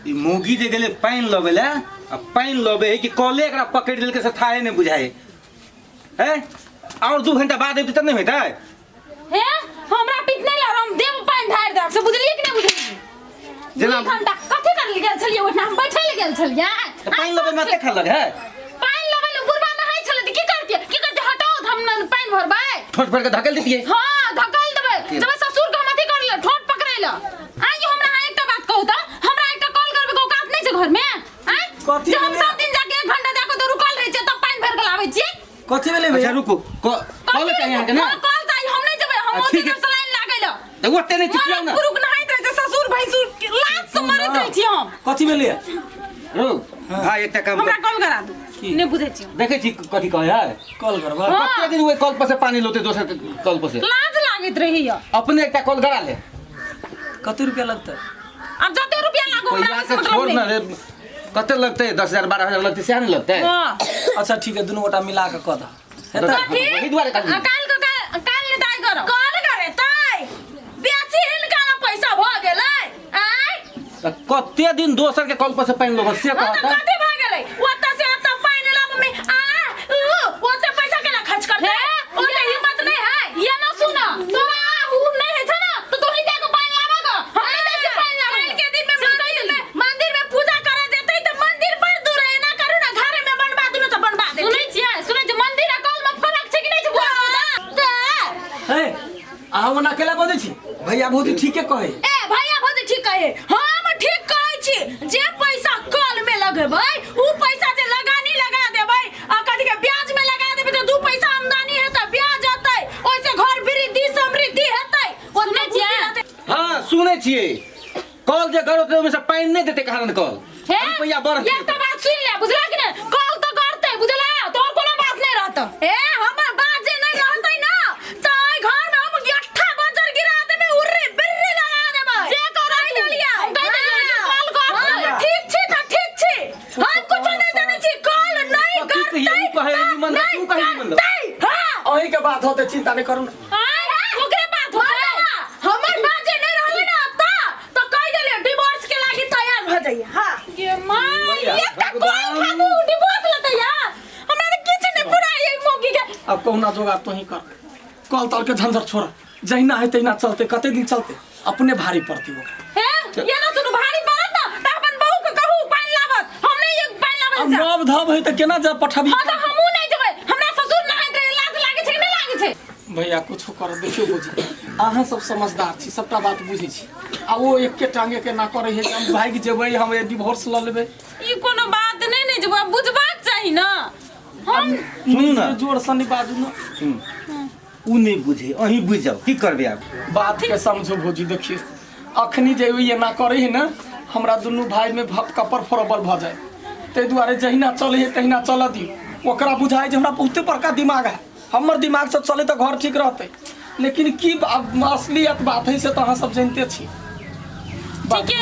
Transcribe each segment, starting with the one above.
ई मौगी जे गेलै पानि लबै लए आ पानि लबै है कि कले एकरा पकड़ि लेलकै से थाहे नहि बुझाइ है और 2 घंटा बाद अबितै तऽ नहि होइतै? हे, हमरा पीत नहीं लड़, हम देव पानि ढारि देब से, बुझलियै कि नहि बुझलियै? जेना 2 घंटा कथी कर गेल छलियै ओहिठाम? हम बैठे लए गेल छलियै। तऽ पानि लबै में कते लग है? पानि लबै लए बुढ़बा नहाइ छलै तऽ की करतियै? की करतियै? हटाउ तऽ हम न पानि भरबै। ठोट भरि के धकेल दितियै। हाँ, धकेल देबै। जब ससुर के हम अथी कर ले, ठोट पकड़ै ले आइ। हमरा अहाँ एकटा बात कहू तऽ, हमरा एकटा कॉल करबै के औकात नहि छै घर में आइ? कथी जे हम भेलै? सब दिन जाके 1 घंटा जाके तऽ रुकल रहै छियै, तब पानि भरि के लाबै छियै। कथी भेलै अच्छा भैया? रुकू, कॉल चाही अहाँके ने? हाँ, कॉल चाही। हम नहि जेबै, हम आ, ओते ठीक है। देर से लाइन लागै लए। तऽ ओते नहि चिचियाउ मरद ने। पुरुख नहाइत रहै छै, ससुर भैंसुर के लाज से मरैत रहै छी हम। कथी भेलै? रौ भाई, एकटा काम हमरा कर। कॉल करा दू। की? नहि बुझै छी हम। देखै छी कथी कहै है। कॉल करबा? हाँ। कते दिन ओहि कल पर से पानी लौते, दोसर के कल पर से? लाज लागैत रहैया। अपने एकटा कल गड़ा ले। कते रुपया लगतै? आब जते रुपया लागू, हमरा पैसा ओहिसँ के मतलब छोड़ नहि। ने रे, कते लगतै? 10,000 12,000 लगतै, सएह ने लगतै? हाँ। अच्छा ठीक है, दुनू गोटा मिला के कऽ दह, हेतै? कथी? वही दुआरे कहली। आ, काल्हि के काल्हि, काल्हि नहि तऽ आइ करब। कॉल करेतै बेसी, हिनका ने पैसा भऽ गेलै आँय। तऽ कते दिन दोसर के कल पर से पानि लेबो से हाँ तऽ कहत। कथी भऽ गेलै? ओतऽ से एतऽ पानि लाबऽ में आ उ ओते पैसा केना खर्च करतै? ओते हिम्मत नहि है। ये ना सुन, तोरा आ उ नहि होइ छै ने तऽ तोही जाके पानि लाबऽ ग, हम नहि जाइ छियै पानि लाबऽ। काल्हि के दिन में मंदिर में, मंदिर में पूजा करे जेतै तऽ मंदिर बड़ दूर है, एना करू ने, घरे में बनबा दू ने तऽ बनबा दे। सुनै छियै? सुनै छियै? मंदिर आ कल में फरक छै कि नहि छै बुआ? तऽ हे, अहाँ ओना केला बजै छी? भैया भौजी ठीके कहै। ए भैया भौजी ठीक कहे, हम ठीक कहै छी। जे पैसा कल में लगेबै, उ पैसा जे लगानी लगा देबै आ कथी के ब्याज में लगा देबै तऽ 2 पैसा आमदनी हेतै, ब्याज अतै, ओइसे घर वृद्धि समृद्धि हेतै। सुनै छियै? हँ, सुनै छियै। कल जे गड़ोतै ओहिमे से पानि नहि देतै कहादन कल। हे, रुपैआ बढ़ एकटा बात सुन ले, बुझला कि नहि? कल तऽ करतै, बुझला? तोहर कोनो बात नहि रहतौ। ए, हमर बात जे नहीं रहतै ना तऽ एहि घर में हम गट्ठा बजर गिरा देबै, उर्री बिर्री लगा देबै। जे करऽ कहि तू। देलियै। हम कहि देलियै कि कल करतै। हम ठीक छी तऽ ठीक छी, हम कुछो नहीं जानै छी। कल नहीं कथी कहियै? करतै उ कहै तऽ निमन, नहीं तू कहै निमन। करतै। हाँ। अहीं के बात होतै, चिंता नहीं करू ने। आँय, ओकरे बात होतै। हमर बात जे नहीं रहलै ना तऽ तो कहि देलियै, डिवोर्स के लागी तैयार भऽ जाइए। हाँ। ये माँ, एकटा कॉल खातिर डिवोर्स लेतै यार? हमरा तऽ किछु नहि पुराइ एहि मौगी के। अब कहुना जोगाड़ तोही कर। कल तल के झंझट छोड़, जहिना है तहिना चलते। कते दिन चलते? अपने भारी पड़ती ओकरा। हे, ये ना सुनू, भारी पड़त ना तऽ अपन बहू के कहू पानि लाबत। हम नहि ये पानि लाबत अब जाब। नव धव है तऽ केना जा पठबी? हाँ, तऽ हमहूँ नहि जेबै। हमरा ससुर नहाइत रहै, लाज लागै छै कि नहि लागै छै? भैया, कुछो कर। देखियौ बुझी, अहाँ सब समझदार छी, सबटा बात बुझै छी। आ ओ एके टांगे के ना करै है कि हम भागि जेबै, हम डिवोर्स लऽ लेबै। ई कोनो बात नहि ने जे बुझबाक चाही ने हम। सुनू ने। जोर से नहीं बाजू ने। सुनू, उ नहि बुझे, अहीं बुझि जाउ। की करबै आब? बात के समझो भौजी। देखियौ, अखनी जे ई एना करै है ने, हमरा दुनू भाई में कपर फोड़बल भऽ जाए। ताहि दुआरे जहिना चलै है तहिना चलऽ दियौ। ओकरा बुझाइ जे हमरा बहुते बड़का दिमाग है, हमर दिमाग से चले तऽ घर ठीक रहतै। लेकिन की असलियत बात है से तऽ अहाँ सब जानिते छी। बात ठीके,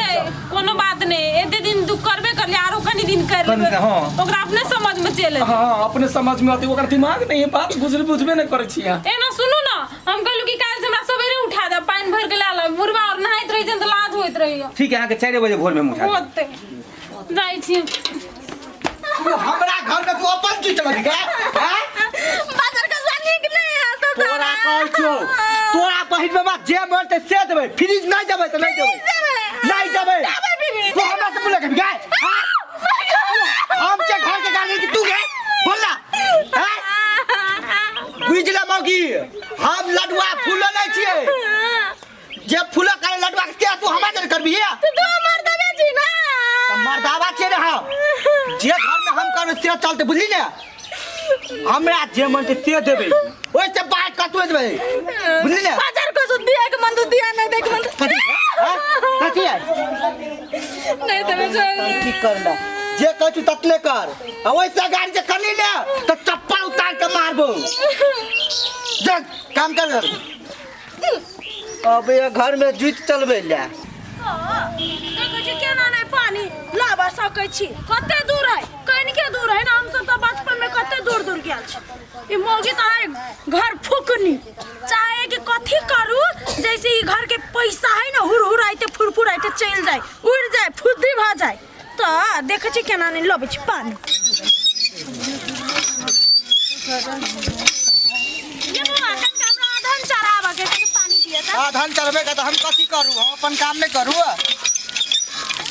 कोनो बात नहि। एते दिन दुख करबे करलियै, आरो कनी दिन कर कनी लेबै। दिन, हाँ। ओकरा अपने समझ में चलि एतै। हाँ, अपने समझ में अतै। ओकर दिमाग नहीं है, बात बुझबे नहीं करै छी अहाँ। एना सुनू ने, हम कहलू कि काल्हि से हमरा सवेरे उठा देब, पानि भरि के लए लेब। बुढ़बा और नहाइत रहै छै तऽ लाज होइत रहैया। ठीक है, अहाँके 4 बजे भोरमे हम उठा देब। होतै, जाइ छी। तू हमरा घर में तू अपन चीज चलबी गे, हैं? बाजार का नीक नहीं है तो। तोरा कहै छियौ, तोरा बहिन में जे मरतै से देबै। फ्रिज नहीं देबै तऽ नहीं देबै, नहीं देबै। तू हमरा से बोले गे, हाँ? हम के घर के गार्जियन की तू गे? बोल ना, हैं? बुझ ले मौगी, हम लडुआ फूलो नहीं छियै जे फूलो करे लडुआ के। तू हमरा जन करबी है? तू मर्दबे छी ना। तऽ मर्दावा छियै ने हम। जे घर में हम करबै से चलते, बुझली ने? हमरा जे मन छै से देबै, ओहिसँ बाहर कतबे देबै, बुझली ने? बाजार को जो दिया के मन तो दिया, नहीं दे के मन कथी, हाँ? कथी है? नहीं देबे। की करला? जे कहै छु ततने कर आ ओहिसँ गाड़ी जे करली ने तऽ चप्पल उतार के मारबो। जा, काम कर। अब ये घर में जुति चलबै ले। देखै छी केना नहि पानी लाबऽ सकै छी। कते दूर है, कनिके दूर है ना? हमसब तऽ बचपन में कते दूर दूर गेल छी। ई मौगी तऽ है घर फुकनी, चाहे कि कथी करू, जैसे ई घर के पैसा है ना, हुरहुराइते फुरफुराइते चलि जाए, उड़ि जाए, फुद्दी भऽ तऽ देखै छी केना नहि लबै छी पानि। ये बौआ, कनिका हमरा अधन चढ़ाबऽ के कनि पानि दिअ तऽ। आधन चढ़बे के तऽ हम कथी करू? हम अपन काम नहि करू?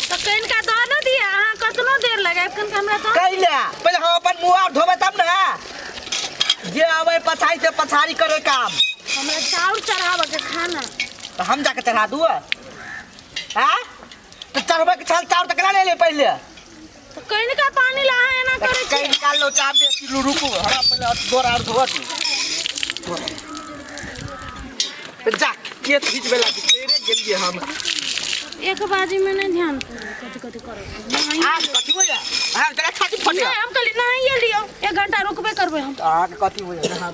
तऽ कनिका दऽ ने दिअ, अहाँ कतनो देर लगायब, कनिका हमरा दऽ। कैले पहिले हम अपन मुँह आर धोबै तब ने। जे अबै पछाड़ी से पछाड़ी करे काम। हमरा चाउर चढ़ाबऽ के खाना। तऽ हम जाके चढ़ा दू? हाँ, तऽ चढ़बै के छल चाउर तऽ केना ले ले पहिले? तऽ कनिका पानि ला अहाँ एना करै छी? कनिका लोटा बेसी लू। रुकू, हमरा पहिले गोर आर धोअ दू। जा केस घिचबै ला तेरे गेलियै हम। एक बाजी में नहीं ध्यान कथी कथी करै। आ कथी होइया? अहाँ जरा छाती फटे। नहीं, हम कहली नहाइए लियौ, एक घंटा रुकबे करबै हम। अहाँके कथी होइया? नहा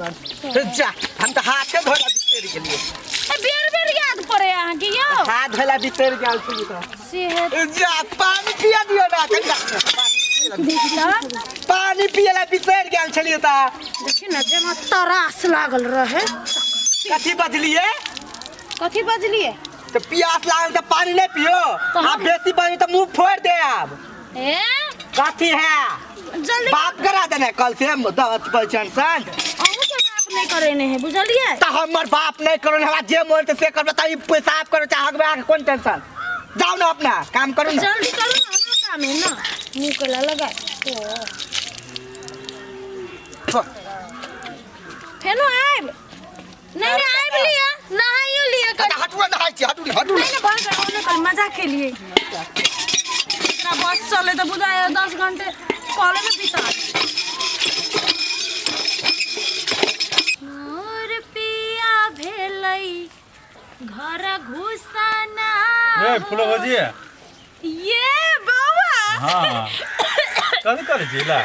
जा, हम तऽ हाथे धोए ला बिसरि गेलियै। ए, बेर बेर याद पड़े अहाँके यौ। हाथ धोए ला बिसरि गेल छी तऽ। से है। जा पानी पिया दियौ ना कनिका। पानी पिए ला बिसरि गेल छलियै तऽ। देखियौ ने जेना तरास लागल रहे। कथी बजलियै? कथी बजलियै? तऽ पियास लागल तऽ पानी नहि पियो? तऽ आ बेसी पानी तऽ मुंह फोड़ि दे आब। ए। कथी है? जल्दी। बाप करा देने कल से 10%। अहूँके बाप नहि करेने है, बुझलियै? तऽ हमर बाप नहि करो, हमरा जे मोन तऽ से करबै। तऽ ई पेशाब करो चाहे हगबै, अहाँके कोन टेंशन? जाउ ने, अपना काम करू ने। जल्दी करू ने, हमरो काम है ना। मुँह के ला लगा ओ फेनो आयब। नहीं नहीं, आयब लिअ, नहाइयो लिअ कनि। हटू ने, नहाइ छी, हटू ने, हटू ने। नहीं नहीं, भऽ गेल, ओने कनि मजाक केलियै। एकरा बस चले तऽ बुझाइ 10 घंटे कॉलेज में बिता देब। मोर पिया भेलै घर घुसना। ए फूलो भौजी। ये बाबा। हाँ, कथी करै छी ला?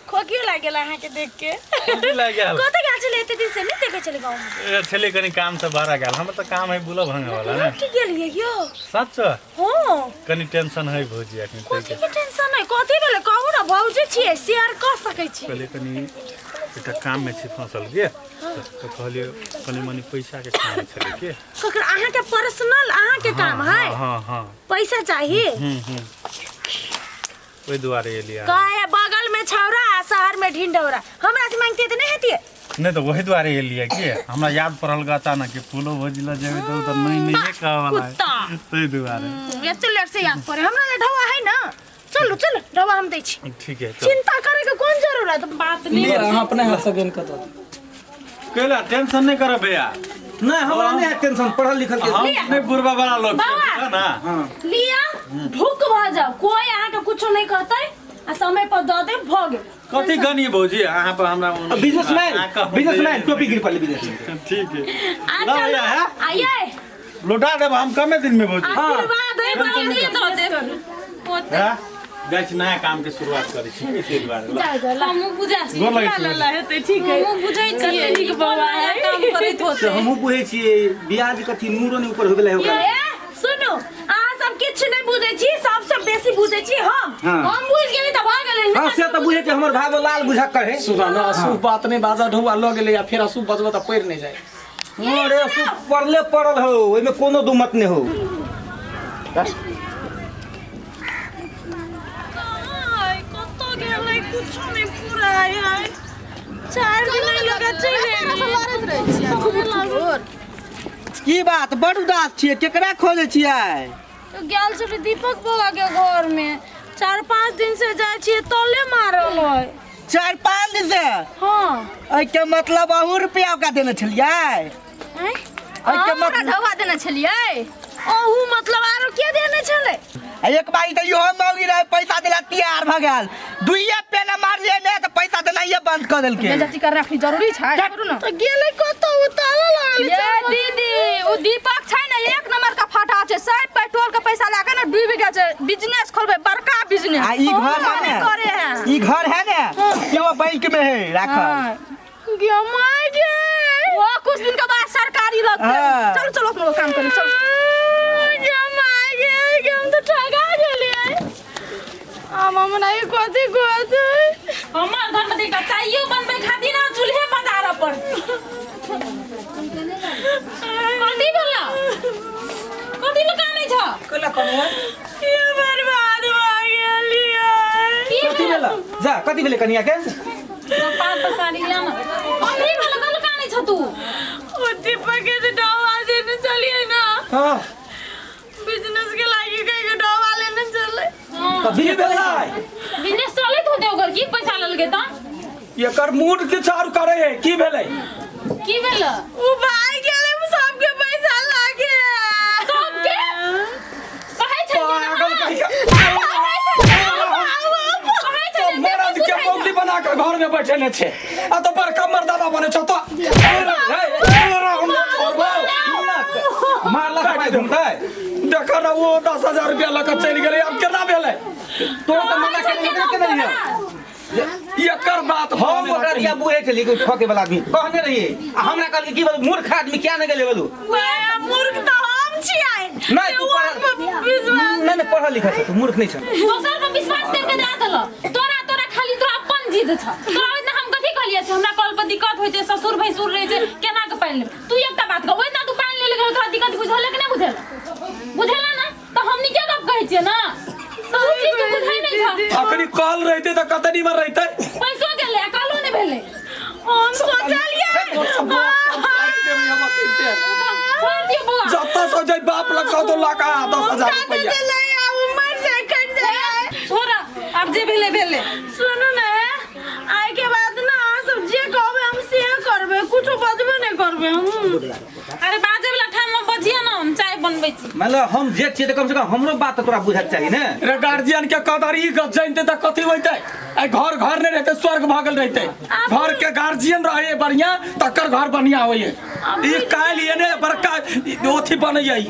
खोकियो लागि गेल अहाँके देख के। खोकी लागि गेल? कतऽ गेल छलै? एते दिन से नहि देखै छलै गाँव में। ए, छलै कनि काम से बाहर गेल। हमर तऽ काम है बुला भंगे वाला ने। की गेलियै यौ? सच? हाँ। कनि टेंशन है भौजी अखन। कथी के टेंशन है? कथी भेलै कहू ने, भौजी छियै, शेयर कऽ सकै छी। कहलियै कनि एकटा काम में छी फंसल के, तऽ कहलियै कनि मनि पैसा के काम छलै के। ककर? अहाँके पर्सनल अहाँके काम है? हाँ हाँ। पैसा चाही? हम्म हम्म, ओहि दुआरे एलियै। कहे बगल में छौरा आ शहर में ढिंढोरा, हमरा से मांगते तऽ नहीं हेतियै। नहि तऽ वही दुआरे एलियै कि हमरा याद पड़ल ग अचानक कि फूलो भौजी लग जेबै तऽ ओ तऽ नहीं नहीं कहऽ वाला है। कुत्ता। ताहि दुआरे। एते लेट से याद पड़े हमरा ले। ढौआ है ना? चलू चलू, ढौआ हम दै छी। ठीक है, चल। चिंता करे के कोन जरूरत बात नहीं। लिअ, अहाँ अपने हाथ से गेन कऽ दऽ दियौ। कैला टेंशन नहीं करब भैया। नहीं, हमरा नहीं है टेंशन, पढ़ल लिखल के। हम नहीं बुढ़बा वाला लोग छियै, बाबा। बुझलह ना। लिया, ढुक भऽ जाओ, कोई अहाँके कुछो नहीं कहतै आ समय पर दऽ देब, भऽ गेल। कथी गनी भौजी अहाँ पर हमरा? बिजनेसमैन। अहाँ कहू। बिजनेसमैन, टोपी गिर पड़ले, बिजनेसमैन। ठीक है। आ ला चलू। भैया, है? आइए। लौटा देब हम कमे दिन में भौजी। आशीर्वाद है बाबा, दिए दऽ देब। हैं? जाइ छी, नया काम के शुरुआत करै छी ताहि दुआरे ला। जाओ जाओ ला। हमहूँ बुझा छी। गोर लगै छी। ला हेतै, ठीक है। हमहूँ बुझै छियै नीक बौआ है। काम करैत से होतै। हमहूँ बुझै छियै, ब्याज कथी नूरो ने ऊपर हो गेलै ओकरा। ये सुनू, अहाँ सब किछु नहीं बुझै छी, सबसे बेसी बुझै छी हम। हाँ। हम बुझि गेली तऽ भऽ गेलै। हाँ, से तऽ बुझै छै, हमर भागो लाल बुझक करे। सुना ने, अशुभ बात नहीं बाजा, ढौआ लऽ गेलै आ फेर अशुभ बजबऽ तऽ पड़ि नहि जाय। अरे सु पड़ले पड़ल हो, ओहिमे कोनो दू मत नहि हो। कहाँ है? कतऽ गेलै? कुछो नहि फुराय है। 4 दिन नहि लगा चलि एलियै। की बात, बड़ उदास छियै? केकरा खोजै छियै? तो गेल छली दीपक बौआ के घर में, 4-5 दिन से जाइ छियै, तले मारल है। 4-5 दिन से? हाँ। एहिके मतलब अहूँ रुपया ओकरा देने छलियै? आँय? एहिके हमरा मतलब ढौआ देने छलियै। अहू मतलब आरो के देने छलै? आ एक बारी तऽ इहो मौगी रहे, पैसा देला तैयार भऽ गेल, दुइये पेना मारलियै ने तऽ पैसा देनाइये बंद कऽ देलकै। बेइज्जती कर राखी जरूरी छै? करू ने। तऽ गेलै कतऽ? ओ ताला लागल। ये दीदी, ओ दीपक छै ने, एक नंबर का फाटा छै। सब पेट्रोल के पैसा लगा ने डूबि गेल छै। बिजनेस खोलबै, बड़का बिजनेस। आ ई घर है ने। करे है। ई घर है ने, सेहो बैंक में है राखल। गे my गे। वो कुछ दिन के बाद सरकारी लगतै। हाँ। चलो चलो, अपनो काम करी, चलो। गे my गे, गे हम तऽ ठगा गेलियै। आब हमरा ई कथी कहतै? हमर घर में देखा चाइयो बनबै खातिर ना चूल्हे पजारऽ पड़तै। कथी भेलौ? कथी लए कानै छौ? कैला करू? ये बर्बाद भऽ गेल। कथी भेलै कनिया के पात पसारी ला ना अभी वाला गल काने छ तू ओ दीपक के जे डवा देने चलिए ना हां बिजनेस के लागी कह के डवा लेने चले तऽ की भेलै बिजनेस चलैत होते ओकर की पैसा लेलकै तऽ एकर मूड किछु आर करे है की भेलै की भेल उ भाई गेले सबके पैसा लागे सबके कहै छलियै ने पागल हम। कहिया कहै तो छलियै मरद बेसी के बुझै पगली बना के घर में बैठे ने छे आ तो बड़का मर्दाना बने छो तो मारला तऽ पाइ घुमतै देखा ना वो 10,000 रुपया लऽ के चलि गेलै आब केना भेलै तोरा तऽ मना केने केने रहियै एकर बात हम ओकरा दिया बुझै छलियै कि ठके वाला आदमी कहने रहियै आ हमरा कहलकै की बोलू मूर्ख आदमी किया नहि गेलै बोलू मूर्ख तऽ हम छियै नहि तू पढ़ल नहि नहि पढ़ल लिखल छ तू मूर्ख नहि छ दोसर पर विश्वास करके दे देलक तोरा तोरा खाली तोरा अपन जिद छ तोरा ओहिना हम कथी कहलियै से हमरा कल पर दिक्कत होइ छै ससुर भैंसुर रहै छै केना के पानि लेबै तू एकटा बात कह ओहिना तू पानि ले गेल तोरा दिक्कत बुझल कि नहि बुझल बुझल ना तऽ हम नीके गप कहै छियै ना तऽ उ चीज तू बुझै नहि छ अखनी कल रहते तऽ कते निमन रहते पैसो गेलै आ कलो नहि भेलै हम सोचलियै तोर सब बाप के काटि देबै हम अखनिते। छोड़ दियौ बौआ जतऽ सऽ जाय बाप लग सौ लाख आ 10,000 रुपैआ नहीं आब मर जाए कट जाए छोड़ आब जे भेलै भेलै सुनू ने आइ के बाद ना अहाँ सब जे कहबै हम से करबै कुछो बजबे नहि करबै हम अरे बाजे वाला ठाम में बजिए ना हम चाय बनबै छी मतलब हम जे छियै तऽ कम से कम हमरो बात तऽ तोरा बुझक चाही ने रे गार्जियन के कदर ई गप जानते तऽ कथी होइतै आइ घर घर नहि रहते स्वर्ग भऽ गेल रहते घर के गार्जियन रहे बढ़िया तकर घर बढ़िया होइए ई काल्हि एने बड़का अथी बनैया ई।